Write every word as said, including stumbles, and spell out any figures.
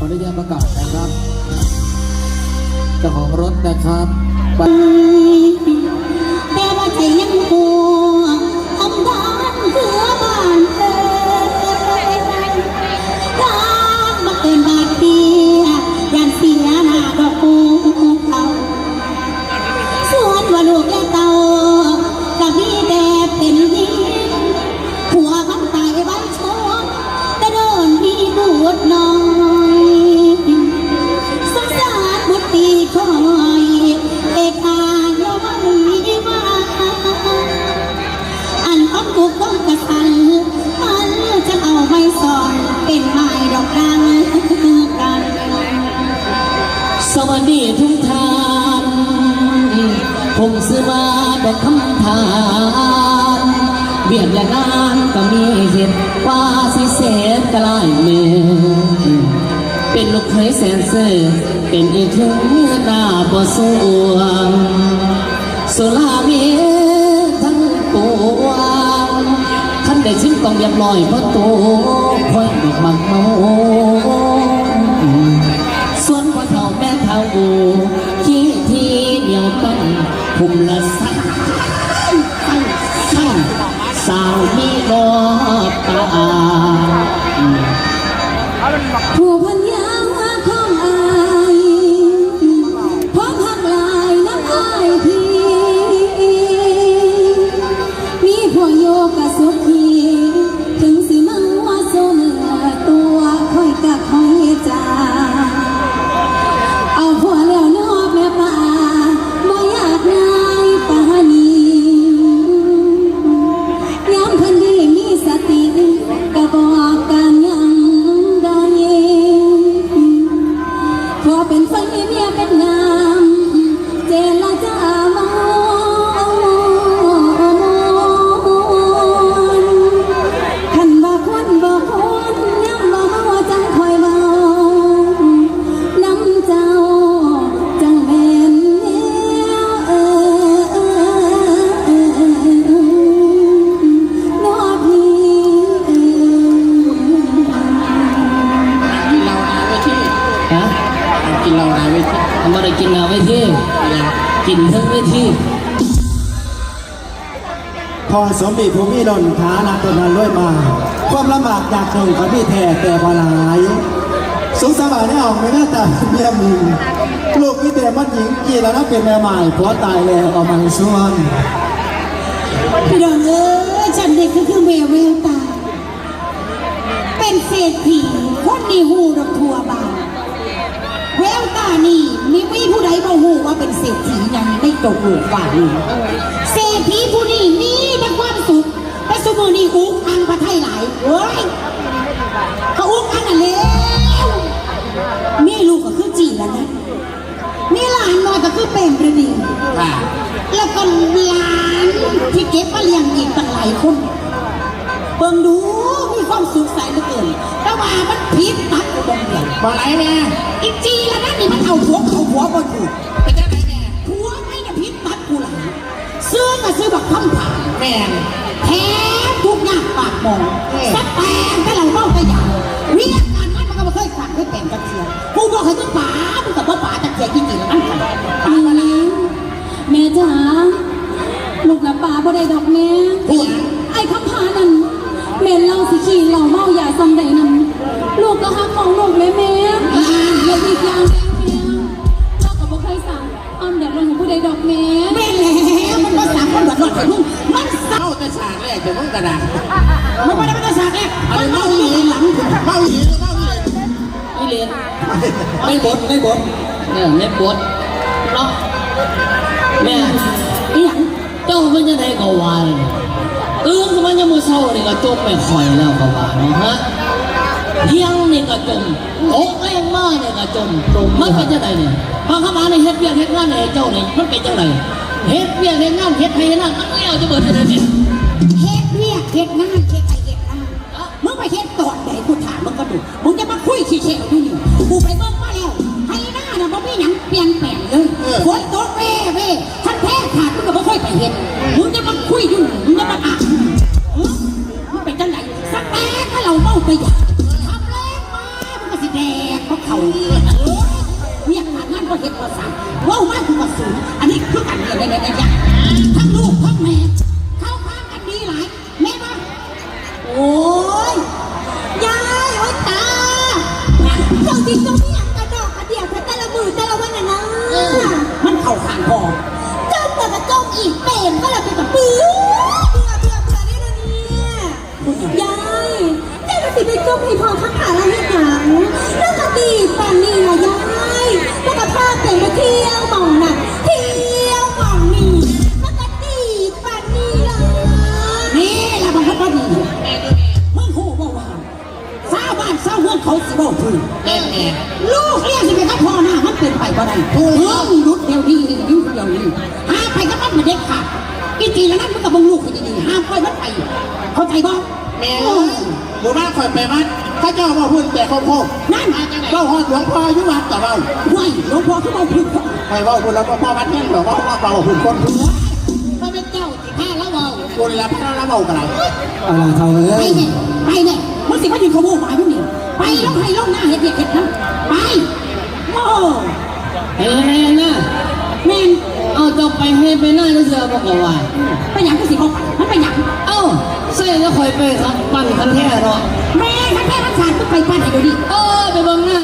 ขออนุญาตประกาศนะครับ เจ้าของรถนะครับ แต่ว่าใจยังกลัวทำด้านเพื่อบ้านเอ่ย ทางมาเกินบาทเดียย่านเสียหน้าดอกผู้เขา ส่วนว่าลูกและเต้าก็มีแต่เป็นหนี้ ผัวมันตายไว้โชคแต่โดนมีบุตรน้อย สงสารบุตรีคอย เอกอาโยมมีว่า อันความทุกข์ความกระสัน มันจะเอาไม้สอนเป็นไม้ดอกดังกัน สวัสดีทุกท่าน ผมชื่อว่าดอกคำพาน เวียกและงานก็มีเฮ็ด ว่าสิเสร็จก็หลายมื้อ เป็นลูกเขยแสนซื่อ เป็นอีกหนึ่งเมียหน้าบ่สวง สุรามีทั้งปวง คันได้ชิมต้องเรียบร้อย เพราะตัวคอยดอกมักเมา ส่วนพ่อเฒ่าแม่เฒ่า ขี้ที่เหนียวตั้ง ผมละสั่งสั่งสั่ง สาวมีรอบตา ผู้พันยาของอาย พร้อมหักหลายน้ำอายพี่ มีผัวโยกะสุขี ถึงสิมังว่าโซเนื้อตัว คอยกะคอยจา เอาผัวแล้วเนาะแม่ป้า บ่อยากนายปานี ยามเพิ่นดีมีสติ ก็บอกกันยังได้ ผัวเป็นไฟเมียเป็นน้ำ เจรจาเว้าม่วน คันบ่ควรบ่ควร ยามบ่เมาจั่งค่อยเว้านำเจ้า จั่งแม่นแนว เออ เออ เออ เออ เออ เออ เออ เออ เออ เออ เออ เออ กินเหล้าหน้าเวที ฮะ กินเหล้าหน้าเวที มันบ่ได้กินหน้าเวที กินเทิงเวที พอสมมีผู้มีล้นฐานะต้นนั้นรวยมา ความลำบากยากจนก็มีแท้แต่บ่หลาย สุขสบายในออกไม่น่าตาเมียหมู ลูกมีแต่มันหญิง กี่แล้วนะเป็นแม่หมายผัวตายแล้วเอามาส่วน พี่น้องเอ้ย ฉันนี่คือ คือแม่แววตา เป็นเศรษฐี คนนี้ฮู้ดอกทั่วบ้าน แววตานี่ มี มีผู้ใดบ่ฮู้ว่าเป็นเศรษฐีหยังในโลกโลกฟ้านี้ เศรษฐีผู้นี้มีแต่ความสุข แต่ซุมื้อนี้อุกอังพระไทยหลาย เฮ้ย ก็อุกอังนั่นแหล้ว มีลูกก็คือจีละนะ มีหลานน้อยก็คือเปรมฤดี ค่ะ แล้วก็หลานที่เก็บมาเลี้ยงอีกตั้งหลายคน เบิ่งดูมีความสุขใสเหลือเกิน แต่ว่ามันผิดตัดกูบ่เปลี่ยน บ่ไหลแม่ อีจีละนั่นนี่มันเอาผัวเอาผัวบ่ถูก เป็นจังได๋แม่ ผัวไม่น่ะผิดตัดกูหลาย ซื้อก็ซื้อบักคำผา แม่น แถมทุกข์ยากปากหมอง เออ สแตงแต่เหล้าเมาแต่ยา เวียกการงานมันก็บ่เคยขาดเคยแปลงจักเทื่อ กูบอกให้มึงป๋า มึงก็บ่ป๋าจักเทื่อ อีจีละนั่น ป๋าบ่ล่ะ แม่จ๋า ลูกน่ะป๋าบ่ได้ดอกแม่ ผู้หยัง ไอ้คำพานั่น แม่นเหล้าสิขี้เหล้าเมายาส่ำใดนั่น ลูกก็ฮักของลูกแม่แม่ แล้วอีกอย่างแม่ เราก็บ่เคยสั่งความเดือดร้อนของผู้ใดดอกแม่ แม่นแล้ว มันบ่สั่งความเดือดร้อนให้มึง มันสั่ง เมาแต่ฉากแรกแต่มึงกะดา มันบ่ได้มาแต่ฉากแรก อันนี้เมาอีหลี มันเมาอยู่หลัง เมาอีหลีหรือเมาอีหลี อีเหรียญ ในบท ในบท เออ ในบท เนาะ แม่ อีหยัง เจ้าเป็นจังได๋ก็ว่าเลย ตื่นขึ้นมายามมื้อเช้านี่ก็จมแม่ข่อยแล้วก็ว่าเนาะฮะ เที่ยงนี่ก็จม ตกแลงมานี่ก็จม จม มันเป็นจังได๋นี่ บางคำถามนี่เฮ็ดเวียกเฮ็ดงานให้เจ้านี่ มันเป็นจังได๋ เฮ็ดเวียกเฮ็ดงาน เฮ็ดไร่เฮ็ดนา มันแล้วจะเบิดจังได๋นี่ เฮ็ดเวียกเฮ็ดงาน เฮ็ดไร่เฮ็ดนา มึงไปเฮ็ดตอนใดกูถามมึงก็ดู มึงจะมาคุยขี้แฉะอยู่นี่ กูไปเบิ่งมาแล้ว ไฮ่นาน่ะบ่มีหยังเปลี่ยนแปลงเลย เออ ฝนตกแว่ๆ คันแพ้ขาดมึงก็บ่ค่อยไปเฮ็ด มึงจะมาคุยอยู่นี่ มึงจะมาอ่ะ เออ มึงเป็นจังได๋ สแตกถ้าเราเมาไปอย่าง ทำแรงมา มึงก็สิแดก บ่ เขาเวียกการงานบ่เฮ็ดบ่สร้าง เว้ามากูก็สูง อันนี้คือกันเนี่ยเนี่ยเนี่ยเนี่ยทั้งลูกทั้งแม่ เข้าข้างกันดีหลาย แม่นบ่ โอ้ย ยาย โอ้ยตา เจ้าสิจงมีหยังกระดอกกระเดี่ยแท้แต่ละมื้อแต่ละวันน่ะนะ มันเข้าข้างพ่อ จมแล้วก็จมอีก เป็นก็แล้วเป็นกับเบื่อ เบื่อ เบื่อ เบื่อ เด้อเดี๋ยวนี้ ยาย เจ้าก็สิไปจมให้พ่อข้างขาละเฮ็ดหยัง แล้วก็ดีปานนี้ล่ะยาย แล้วก็พาเป็นไปเที่ยวหม่องนั่น เที่ยวหม่องนี่ แล้วก็ดีปานนี้ล่ะ นี่ล่ะมันก็บ่ดี มึงฮู้บ่ว่า ชาวบ้านชาวเมืองเขาสิเว้าพื้น แม่นๆ ลูกเลี้ยงสิไปกับพ่อหน้ามันเป็นไปบ่ได้ มึงหยุดเดี๋ยวนี้ หยุดเดี๋ยวนี้ ห้ามไปกับมันเด็ดขาด อีตีแล้วนั้นมึงกับมึงลูกให้ดีๆ ห้ามปล่อยมันไป เข้าใจบ่ แม่เอ้ย หมู่บ้านข่อยไปวัด เขาเจ้าเว้าพื้นแต่โคกๆ นั่น เว้าฮอดหลวงพ่ออยู่วัดก็เว้า ห้วย หลวงพ่อคือเว้าพื้น ข่อยเว้าพื้นแล้วก็พ่อวัดแม่นหลวงพ่อเว้าพื้นคนพื้น บ่แม่นเจ้าสิพาลาวเว้า คนละพาลาวเว้าก็ได้ เอาล่ะเฒ่าเอ้ย ไปเนี่ย ไปเนี่ย มึงสิมายืนขโมยหมาอยู่นี่ ไปลงไร่ลงนาเฮ็ดเวียกเฮ็ดงาน ไป โอ้ เห็นไหมนะ แม่น เอาเจ้าไปไร่ไปนาเด้อเสือบอกว่า ไปหยังกูสิบ่ไป มันไปหยัง เอ้า ใส่แล้วข่อยไปครับปั่นคันแท้เนาะ แม่นคันแท้มันสาดกูไปปั่นให้เดี๋ยวนี้ เออ ไปเบิ่งหน้า